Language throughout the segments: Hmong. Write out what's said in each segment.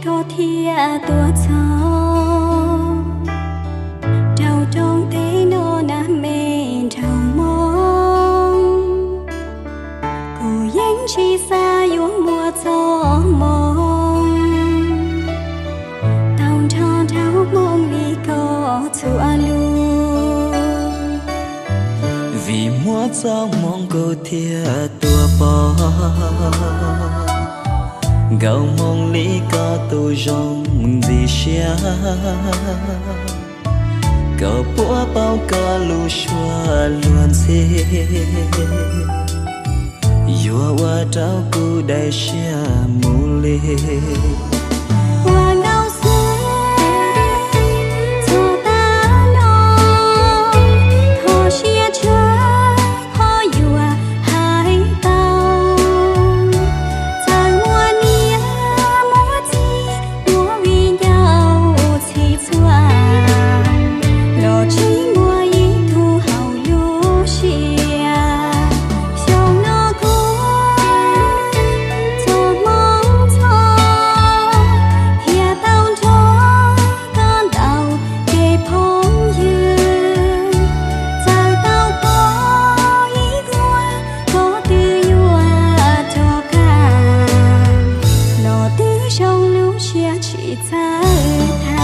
koj thiaj tuaj txog rau rooj teb no na me nraug Hmoob. Kuv yeej tsis xav yuav muaj txoj hmoo tau nrog nraug Hmoob li koj txhua lub. Vim muaj txoj hmoo kuv thiaj tuaj pom nkauj Hmoob li koj tus zoo ntxim siab, kom puab paub koj lub suab luag ntxhi, yuav ua rau kuv daim siab mus li. Ua nkauj xwb txog tag no, kho siab tshaj qhov yuav hais tau. Txawm muaj niam muaj txiv muab viv ncaus txhij txhua, los tsis muaj ib tug haum lub siab. Xyoo no kuv txoj hmoo ntxhov thiaj tau nrog koj ntau kev phooj ywg. Txawm tau pom ib vuag koj twb yuav rov qab, los twb zoo lub siab tsis txawj tag.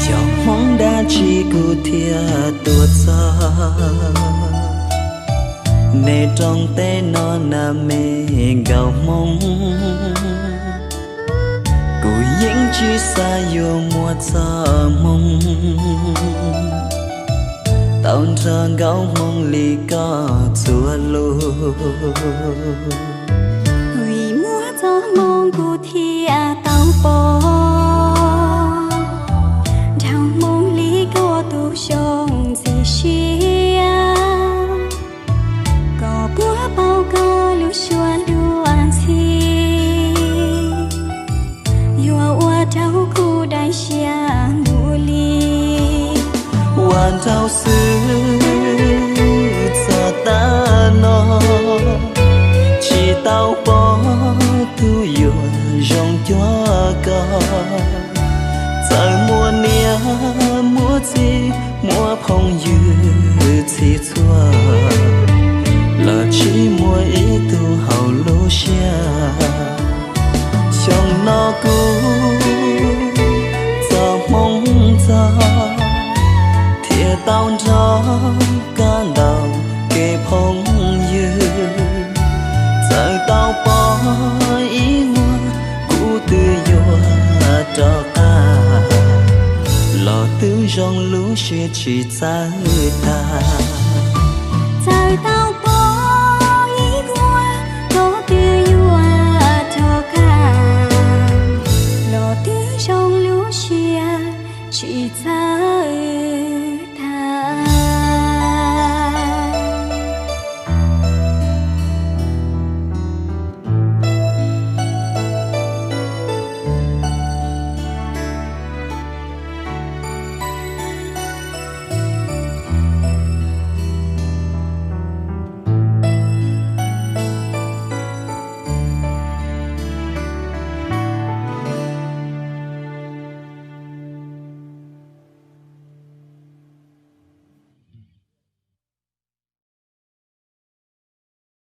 Yog hmoov dab tsi kuv thiaj tuaj txog nej rooj teb no na me nkauj Hmoob. Kuv yeej tsis xav yuav muaj txoj hmoo tau nrog nkauj Hmoob li koj txhua lub. Vim muaj txoj hmoo kuv thiaj tau pom nraug Hmoob li koj tus zoo ntxim siab, kom puab paub koj lub suab luag ntxhi, yuav ua rau kuv daim siab mus li. Ua nraug xwb txog tag no, tsis tau pom tus yuav zoo cuag koj. Txawm muaj niam muaj txiv muaj phooj ywg txhij txhua, los tsis muaj ib tug haum lub siab. Xyoo no kuv txoj hmoo ntxhov thiaj tau nrog koj ntau kev phooj ywg. Txawm tau pom ib vuag kuv twb yuav rov qab, los twb zoo lub siab tsis txawj tag. Txawm tau pom ib vuag koj twb yuav rov qab, los twb zoo lub siab tsis txawj